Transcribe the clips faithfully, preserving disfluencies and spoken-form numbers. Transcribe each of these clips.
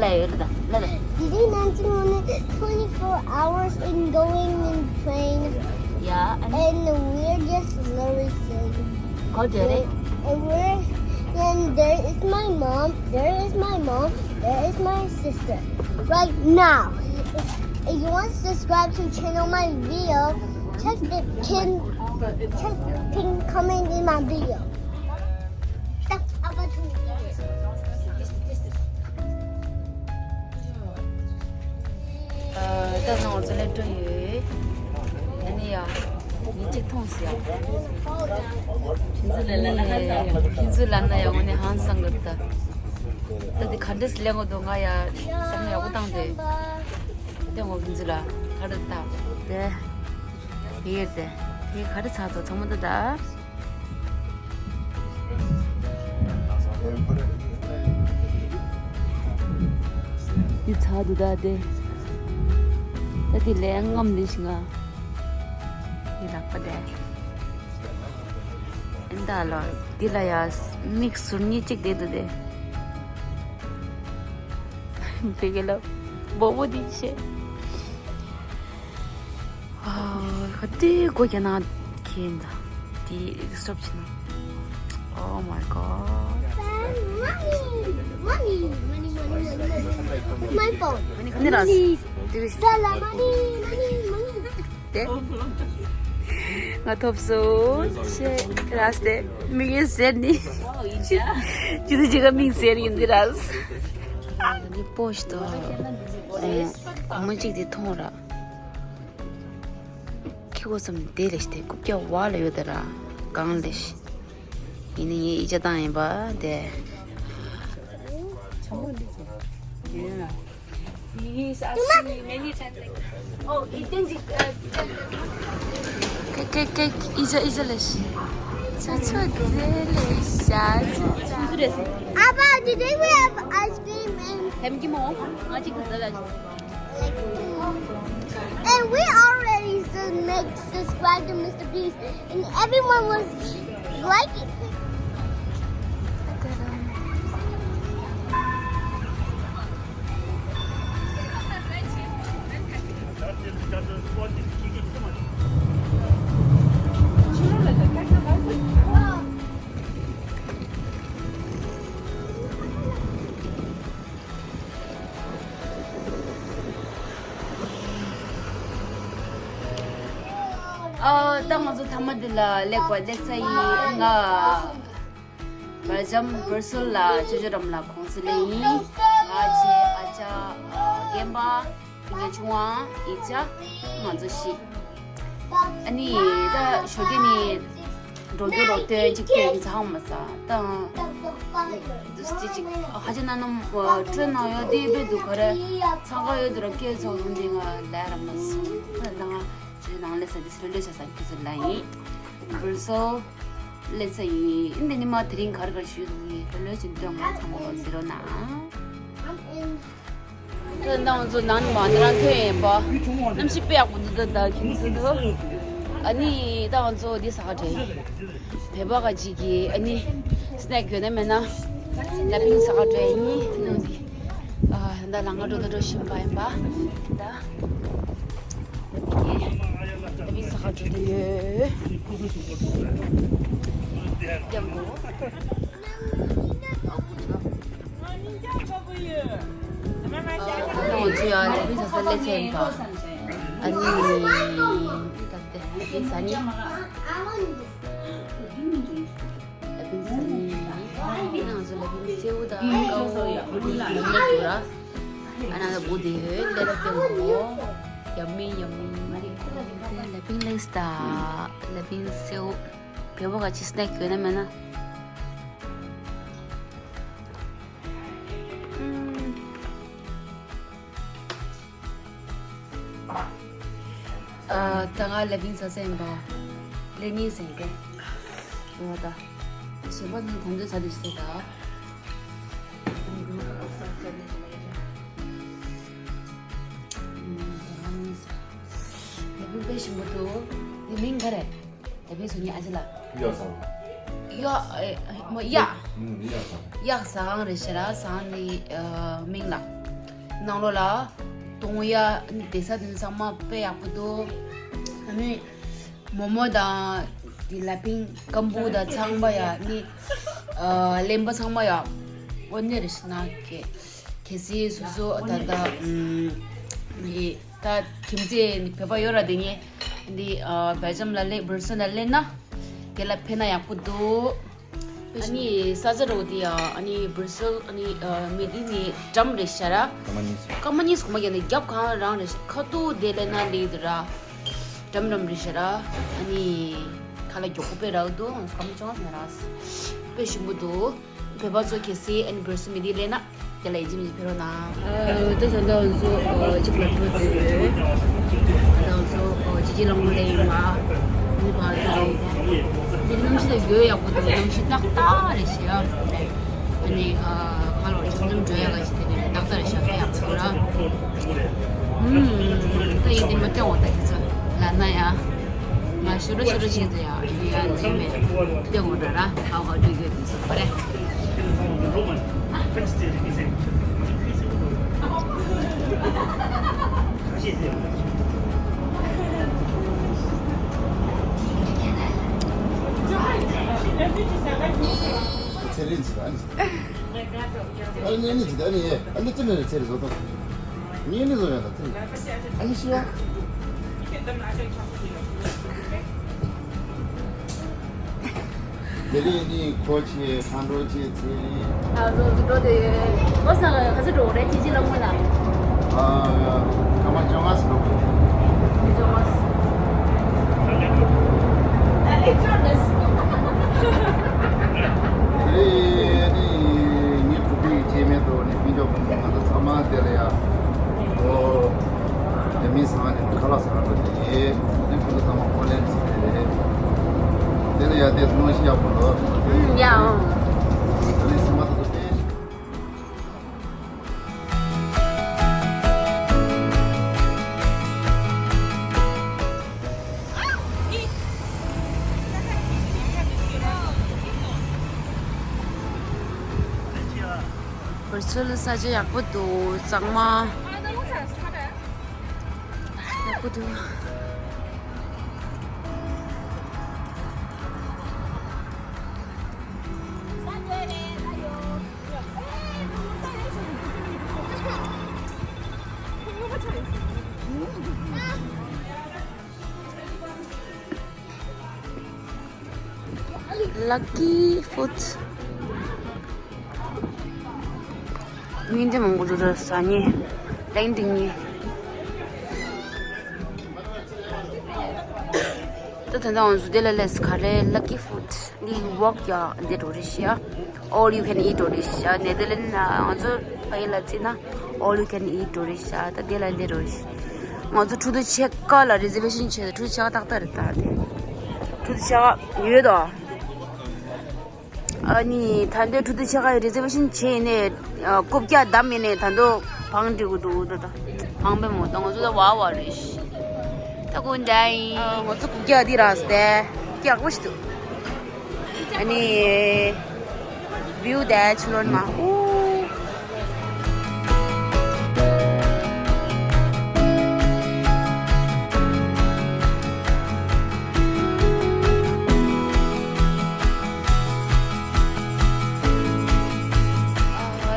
Did he mention only twenty-four hours in going in train? Yeah, and we're just noticing. And we're, and there is my mom, there is my mom, there is my sister. Right now, if you want to subscribe to channel my video, check the pin, check the pin comment in my video. ད་ང་ཚོ་སླེབས་འགྲོ་ཡོད། ཨ་ནི་ཡ། མི་གཅིག་མཐོང་སི་ཡ། ཕན་ཚུན་ལ་ལ་ན་ཡ་ཕན་ཚུན་ལ་ན་ཡ་ངོ་ནས་ཧང་སང་གི་ད། ད་དེ་ག་འདྲས་སླེབས་འགོ་འདུག་ང་ཡ་བསམ་བློ་ཡག་པོ་བཏང་སྟེ། དེ་ངོ་ཕན་ཚུན་ལ་ག་རེ་ད། དེ། དེ་དེ་ག་རེ་ཚར་དོ་ཚང་མ་ད་ད། འདི་ཚར་འདུག་ད་དེ། ད་དེ་ལས་རྔམ་ལས་ཤིང་ང་། འདི་ལག་པ་དེ། ཨེ་ད་ལོ། འདི་ལ་ཡ་མིག་ཟུར་གཉིས་གཅིག་བསྡད་འདུག་དེ། བེ་གེ་ལ་སྦོ་བོ་འདི་བྱས། ཨ། ཁ་དེ་སྒོ་རྒྱག་ན་ཁྱེད་འདྲ། དེ་སྟོབ་ཆེ་ན། Oh my god. Money, money, money, money, money, money. It's my phone. Money ག་ནས་རག་དེ་Sala, money, money, money. དེ། ང་ཐོབ་སོང་། ཞེས་རག་སྟེ་མིག་ཡོད་ཟེར་ནི། ཅི་ཟེར་ཅི་ག་མིག་ཟེར་ཡིན་འདི་རག་ད་ནི་པོ་ཞིག་ཏུ། ཨ། གོང་མ་གཅིག་དེ་མཐོང་ར། ཁྱི་གོ་སམ་དེ་ལས་ཏེ་རྐུབ་བཀྱག་བ་ལ་ཡོད་ད་ར་གང་ལས། ཡིན་ནི་ངའི་ཨི་ཅ་དང་ཡིན་པ་དེ། He's asking me many times, like, oh, it then the, uh, ཀེ་ཀེ་ཀེ་ཨི་ཅ་ཨི་ཅ་ལས་ཤི། ཆ་ཆ་དེ་ལས་ཤ་ཆ་ཆ། Abba, today we have ice cream and ཐེམ་གྱི་མོ། ང་གཅིག་ཏུ་ཟ་ལ། And we already s- make subscribe to Mister Beast, and everyone was like it. ཨ། ད་ང་ཚོ་མཐའ་མ་འདི་ལ་སླེབས་པ་སླེབས་ས་ཡིན། ང་བར་འཇམ་བར་སོལ་ལ་ཅོ་ཅོ་རམ་ལ་གོང་ས་ལེ་ཡིན། ང་ཆེ་ཨ་ཅག་རྒན་པ། ངའི་ཆུང་བ་ཨི་ཅག་ང་ཚོ་བཞི། ཨ་ནི་ད་ཞོགས་ཀས་ནི་འགྲོ་རྒྱུ་རོགས་སྟོན་གཅིག་སྟོན་གྱི་ཚང་མ་ས་དང་། འདུག་སེ་གཅིག་ཧ་ཅང་ན་ནམ་སྤྲོད་ན་ཡོད་དེ་བས་འདུག་ག་རེ་ཚང་ག་ཡོད་དུ་ར་སྐད་ཚོགས་ཡོང་དེ་ང་ལས་ར་མ་སོང་། ད་ང་ཇུ་ནང་ལས་ས་དེ་སི་ལོ་ལོ་ཆ་ས་ཁྱི་ཚོ་ལ་ཡིན། བར་སོ་ལས་ས་ཡིན། འདི་ནི་མ་དེ་རིང་ག་རེ་ག་རེ་ཞུས་འདུག་ངས་ལོ་ལོ་ཅིག་སྟོན་ང་ཚང་མ་ལོ་ཟེར་རོ་ན། ད་ང་ཚོ་ནང་ནས་མ་འདི་རང་ཐོན་ཡིན་པ། གནམ་གཤིས་དཔེ་ཡག་པོ་འདུག་ད་ད་ཁྱིམ་ཚང་དུ། ཨ་ནི་ད་ང་ཚོ་འདི་ཟ་ག་འགྲོ་ཡིན། བོད་པ་ག་ཅིག་གིས་ཨ་ནི་སི་ནེག་ཡོད་ན་མེད་ན་ལ་ཕིང་ཟ་ག་འགྲོ་ཡིན། ཨ་ད་ལ་ང་འགྲོ་ད་འགྲོ་བཞིན་པ་ཡིན་པ། ད་ལ་ཕིང་ཟ་ག་འགྲོ་ད་ཡོད། ཡང་གོ། ང་ཚོ་ཡང་ལ་ཕིང་ཟ་ས་སླེབས་ཚར་ཡིན་པ། ཨ་ནི། ད་ལྟ་ལ་ཕིང་ཟ་ནི། ལ་ཕིང་ཟ་ནི། ང་ཚོ་ལ་ཕིང་སེའུ་དང་ཀའོ་ཀུ་ལི་ཡོད་ར། ཨ་ན་ད་བུ་དེ་ཡོད་ལས་ད་སྟོན་གོ། ཡ་མི་ཡ་མི། ལ་ཕིང་ལེགས་ད། ལ་ཕིང་སེའུ། བོད་པ་ག་ཅི་སི་ནེག་ཡོད་ན་མེད་ན། ཨ། ད་ང་ལ་ཕིང་ཟ་ས་ཡིན་པ། ལེ་ནི་ཟེར་གི། ང་ད། གཞན་པ་ནི་གོང་དུ་ཟ་དེ་ཟེར་ད། ལ་ཕིང་དཔེ་ཞིམ་པོ་འདུག་འདི་མིང་ག་རེ། ད་ཕིང་སུ་ཉི་ཨ་ཅི་ལ། ཡ་ས། ཡ་ཨེ་མ་ཡ། ཡ་ས་གང་རེད་ཤེ་ར་ས་གང་ནི་མིང་ལ། ནང་ལོགས་ལ་གཏོང་ཡ་ནི་བསྡད་ས་དེ་ཚང་མ་དཔེ་ཡག་པོ་འདུག་ཨ་ནི་མོ་མོ་དང་དེ་ལ་ཕིང་ཀམ་བུ་དང་ཚང་མ་ཡ་ནི་ཨ་གླེན་པ་ཚང་མ་ཡ་དངོས་གནས་རེད་ཤི་ན་གེ་གལ་སྲིད་སོ་སོ་ད་ལྟ་ཨམ་ནི་ད་ཁྱིམ་མཚེས་ནི་བོད་པ་ཡོད་ར་དེ་ངས་འདི་ཨ་སྦེལ་ཇམ་ལ་སླེབས་སྦར་སེལ་ལ་སླེབས་ན་དེ་ལ་ཕེབས་ན་ཡག་པོ་འདུག་ཨ་ནི་ས་ཆ་རོ་དེ་ཡ་ཨ་ནི་སྦར་སེལ་ཨ་ནི་ཨ་མི་དེ་ནི་འགྲམ་རེད་ཤ་ར། སྐར་མ་གཉིས། སྐར་མ་གཉིས་གོང་མ་རྒྱབ་ནས་རྒྱབ་གང་རང་རེད་ཤ། ཁ་ཐུག་དེ་ལས་ན་ལེགས་དུ་ར། འགྲམ་འགྲམ་རེད་ཤ་ར། ཨ་ནི་ཁ་ལ་མགྱོགས་པོ་དཔེ་རག་འདུག་སྐར་མ་བཅོ་ལྔ་ཟིན་ར། དཔེ་ཞིམ་པོ་འདུག་བོད་པ་ཚོ་གལ་སྲིད་ཨ་ནི་སྦར་སེལ་མི་དེ་སླེབས་ན། དེ་ལ་ཡིན་གཅིག་མིན་གཅིག་ཕེབས་རོགས་གནང་། ཨ་ད་ད་ལྟ་ང་ཚོ་ཨ་གཅིག་ལ་ཕེབས་དུས་ད་ང་ཚོ་ཨ་ཅི་ཅི་ལང་ལེ་ཡིན་པ་ནི་བར་དུ་འདི་གནམ་གཤིས་དེ་ཡོད་ཡག་པོ་འདུག་གནམ་གཤིས་ཏག་ཏག་རེད་ཤག་ཨ་ནི་ཨ་ཁ་ལོ་ཆམ་ཆམ་འགྲོ་ཡག་ག་ཞིག་དེ་ནི་ཏག་ཏག་རེད་ཤག་ད་ཡག་པོ་འདུག་ར། ཨུམ། ད་ཡིན་དེ་མ་སྐྱོ་བ་ད་དེ་ཚོ་ལ་ན་ཡ། ང་ཤོ་རོ་ཤོ་རོ་བྱེད་དུ་ཡ་ཡིན་ཡ་འཛིན་མེད་སྟོན་དགོས་འདྲ་ར་ཧ་ཧ་འགྲིག་ཡོད་དུ་སོང་བ་རེད། ཚེ་རིང་ཚེ་རིང་། ཨ་ནི་ནི་ཅི་ད་ནི་ཨ་ནི་ཅི་ནི་ཚེ་རིང་བཟོ་ཏོ། ངས་ནི་བཟོ་ཡ་ད་ཚེ་རིང་། ཨ་ནི་ཤི་ཡ། དེ་རིང་ནི་ཁོ་ཆེ་ཁང་འགྲོ་ཆེ་ཚེ་རིང་། ཨ་ལོ་ཟི་འགྲོ་དེ་ཨོ་ས་ག་ཚོད་འགྲོ་རེད་ཁྱི་ཅི་ལ་མོ་ན། ཨ་ཀ་མ་ཅོ་ང་སི་འགྲོ་གི། ཅོ་ང་སི། ཨ་ལེ་ཅོ་ནི་སི། དེ་རིང་ནི་ངའི་གྲོགས་པོའི་སྐྱེས་དམན་དུ་ནི་སྤུན་ཀྱག་ཕོ་མོ་ང་ཚོ་ཚང་མ་དེ་ལ་ཡ། ཨོ། དེ་མིན་ཚང་མ་ནི་ཁ་ལག་ཟ་ར་འགྲོ་དེ་ཡིན། དེ་ཁོ་ཚོ་ཚང་མ་ཧོ་ལན་ཟེར་དེ་རེད། དེ་ལ་ཡ་དེ་ཚོ་ནོ་ཤི་ཡག་པོ་ལོ། ཨུམ་ཡ་ཨང་། དེ་ནི་སེམས་པ་དེ་ཚོ་དེ། བར་ཚོལ་ས་ཆ་ཡག་པོ་འདུག་གཙང་མ་ཡག་པོ་འདུག Lucky Foods. ཉིན་དེ་མང་པོ་འདུག་ད་ཟ་ཉེ་ལན་འདི་ཉེ། ད་ད་ལྟ་ང་ཚོ་འདི་ལ་སླེབས་ག་རེ་Lucky Foods འདི་ཝོག་ཡ་འདི་འགྲོ་རེད་ཤག All you can eat འགྲོ་རེད་ཤག་ནེ་དར་ལེན་ང་ཚོ་ཕ་ཡི་ལ་བརྩིས་ན་All you can eat འགྲོ་རེད་ཤག་ད་འདི་ལ་འདི་འགྲོ་རེད་ཤག་ང་ཚོ་ཕྲུ་གུ་ཆེ་ཁག་ལ་རི་ཛར་ཝེ་ཤན་བྱས་ཏེ་ཕྲུ་གུ་ཆེ་ཁག་ཏག་ཏག་རེད་ད་དེ་ཕྲུ་གུ་ཆེ་ཁག་ཡོད་དོ། ཨ་ནི་ད་འདོད་ཕྲུ་གུ་ཆེ་ཁག་རི་ཛར་ཝེ་ཤན་བྱས་ཡིན་ནས་རྐུབ་བཀྱག་བསྡམས་ཡིན་ནས་ད་འདོད་བང་འགྲིག་གི་འདུག་ད་ད་བང་པའི་མོ་ད་ང་ཚོ་ད་བ་བ་རེད་ཤི། ད་ཀུན་ད་ཡིན་ང་ཚོ་རྐུབ་བཀྱག་འདི་རག་སྟེ་ཀྱག་པོ་ཞིག་འདུག་ཨ་ནི་བིའུ་དེ་ཆུ་ལོན་མ་ཨུ།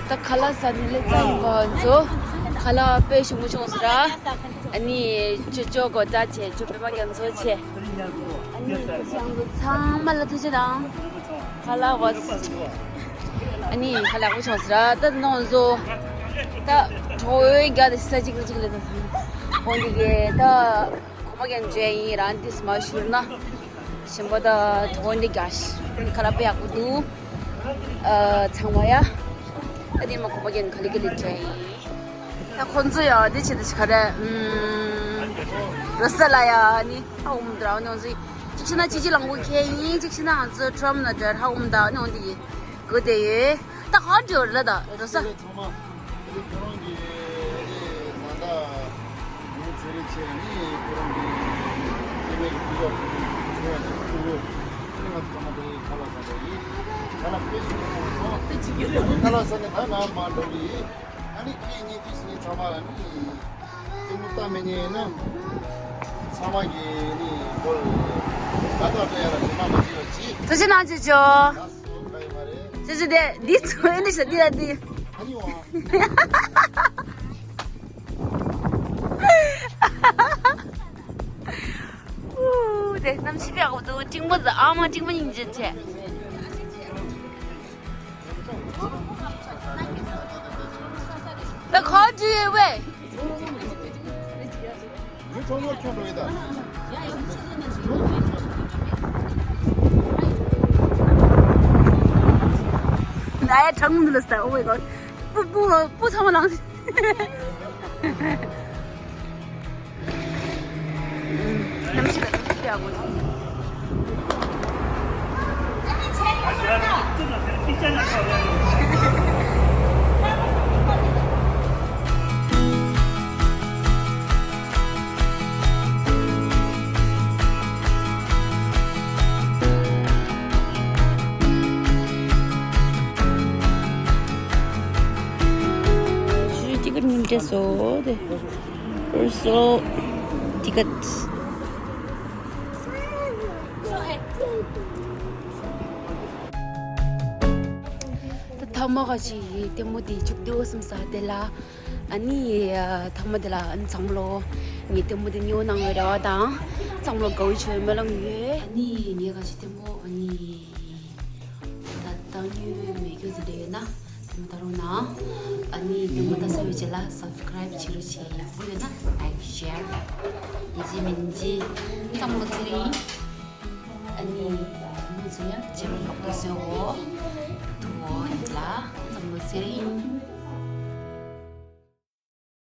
ད་ཁ་ལག་ཟ་ནི་ལས་ཙམ་གོ་ཚོ། ཁ་ལག་དཔེ་ཞིམ་པོ་བྱུང་སོང་ར། ཨ་ནི་ཅོ་ཅོ་གོ་ད་བྱས་ཅོ་པད་མ་རྒྱ་མཚོ་བྱས། ཨ་ནི་ཁྱེད་རང་ཚོ་ཚང་མ་ལ་ཐུགས་རྗེ་དང་། ཁ་ལག་བ། ཨ་ནི་ཁ་ལག་པོ་བྱུང་སོང་ར་ད་ནང་བཟོ། ད་གྲོགས་ཡོད་རྒྱ་དེ་ས་གཅིག་ལ་གཅིག་ལ་ད། ཧོན་དི་གེ་ད། གོ་མ་རྒན་ཇེ་ཡིན་རང་དེ་མ་ཤུར་ན། ཞིམ་པོ་ད་གྲོགས་འདི་རྒྱ་ཤི། ཁ་ལག་དཔེ་ཡག་པོ་འདུག་ཨ་ཚང་མ་ཡ། ཨ་དེ་མ་གོ་མ་རྒན་ག་ལེ་ག་ལེ་ཇེ་ཡིན། ད་ཁོ་ཚོ་ཡ་དེ་བྱེད་དུ་ཆི་ཁ་རེ། རོ་ས་ལ་ཡ་ནི་ཧ་འུམ་དྲ་ནི་འོང་ཟི། གཅིག་ཤི་ན་ཅི་ཅི་ལང་གོ་ཁེ་ཡིན་གཅིག་ཤི་ན་ང་ཚོ་ཁྲོམ་ན་དྲ་ཧ་འུམ་ད་ནི་འོང་དེ་ཡིན། གོ་དེ་ཡོད། ད་ག་འགྲོ་ར་ད་རོ་ས། ཁོ་རང་གི་ད་ལྟ་ངའི་ཚེ་རིང་ཆེ་ནི་ཁོ་རང་གི་སྐྱེ་དམན་གྱི་སྤུ་གུ་ཆུང་བ་ནི་ཕྲུ་གུ་ནི་ང་ཚོ་ཚང་མ་དེ་ཁ་ལག་ཟ་འདྲ་ཡིན། ཁ་ལག་དཔེ་ཞིག་ཁོ་རང་སོང་ཁ་ལག་ཟ་ནི་ད་ང་མ་འགྲོ་གི་ཡིན། ཨ་ ཁྱེད་གཉིས་དུས་སུ་ནི་ཚང་མ་ལ་ནི་ལྟད་མོ་ལྟ་མི་ཉན་ན། ཚང་མ་གི་ནི་སྒོར་ལ་ད་ལྟ་སྤྲད་ཡ་ལ་དེ་མ་མ་བྱེད་པ་ཅིག་ཐུགས་རྗེ་གནང་ཅིག་ཅོ། ད་སོ་ག་ཡི་མ་རེད། ཅོ་ཅོ་དེ་འདི་ཚོ་ཨེ་འདྲ་ཞིག་འདི་ལ་འདི། ཨ་ནི་འོ། ཨུ། དེ་གནམ་གཤིས་དཔེ་ཡག་པོ་འདུག་སྤྲིན་པ་ཟ་ཨ་མ་སྤྲིན་པ་སྙིང་རྗེ་ཆེ། ད་ག་འགྲོ་ཡོད་པས། ན་ཡ་གྲང་མོ་འདུག་ལ་ས། Oh my god. སྤུ་སྤུ་སྤུ་ཚང་མ་ལངས། གནམ་གཤིས་ལ་གནམ་གཤིས་ཡག་པོ་འདུག་ཅི་ག་ཉིན་ཏེ་སོ་དེ། First of all, tickets. ད་ཐ་མ་ག་ཅིག་ལྟད་མོ་དེ་མཇུག་བསྡུ་བསམ་ས་དེ་ལ། ཨ་ནི་ཐ་མ་དེ་ལ་ཨ་ནི་ཚང་མ་ལོ་ངས་ལྟད་མོ་དེ་ཉོ་གནང་བའི་རེ་བ་དང་། ཚང་མ་ལོ་དགའ་བོ་བྱོས་སྨོན་ལམ་ཡོད། ཨ་ནི་ངས་ག་ཅིག་ལྟད་མོ་ཨ་ནི། ད་ལྟ་ཉོས་མེད་རྒྱུ་དེ་འདྲ་ཡོད་ན་དེ་མ་ད་རུང་ན། ཨ་ནི་དེ་མ་ད་ས་བའི་རྗེས་ལ་subscribe་བྱེད་རོགས་བྱེད། ཡག་པོ་ཡོད་ན་like share། ཡིན་གཅིག་མིན་གཅིག་བསམ་བློ་ཚེ་རིང་། ཨ་ནི་དེ་མ་ཚོ་ཡང་བྱེད་པ་ཡག་པོ་བཟོའོ། ཐུགས་འོ་ཡིན་ལ་བསམ་བློ་ཚེ་རིང་།